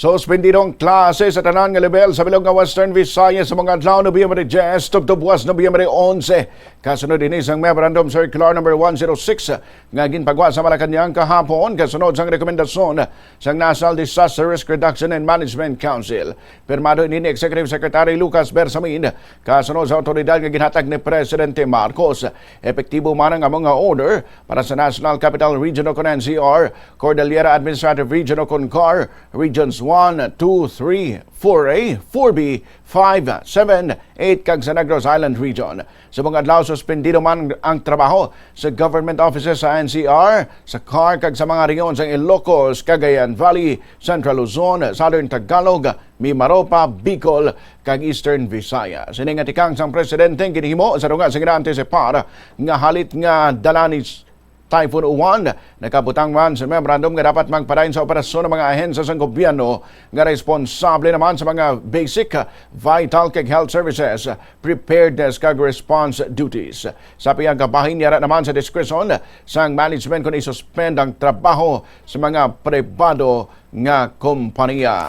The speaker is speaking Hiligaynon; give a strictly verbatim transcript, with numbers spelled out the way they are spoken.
Suspendido ang klase sa tanan nga level sa bilog nga Western Visayas sa mga adlaw, Nobyembre diyes tubtob buwas, Nobyembre onse. Kasunod ini sang Memorandum Circular number one zero six nga ginpagwa sa Malacañang kahapon, kasunod sang rekomendasyon sang National Disaster Risk Reduction and Management Council. Pirmado ini ni Executive Secretary Lucas Bersamin, kasunod sa awtoridad nga ginhatag ni Presidente Marcos. Epektibo man ang amo nga order para sa National Capital Region o kon N C R, Cordillera Administrative Region o kon CAR, Regions one, two, three, four A, four B, five, seven, eight, kag sa Negros Island Region. Sa mga adlaw, suspendido man ang trabaho sa government offices sa N C R, sa CAR, kag sa mga rehiyon sa Ilocos, Cagayan Valley, Central Luzon, Southern Tagalog, Mimaropa, Bicol, kag Eastern Visayas. Ini nga tikang sang presidente ginhimo sa tunga sa ginaantisipar nga halit nga dala ni Typhoon Uwan. Nakabutang man sa memorandum nga dapat magpadayon sa operasyon ang mga ahensya sang gobyerno nga responsable naman sa mga basic, vital kag health services, preparedness kag response duties. Sa pihak nga bahin, yara naman sa diskresyon sang management kon i-suspend ang trabaho sa mga pribado nga kompanya.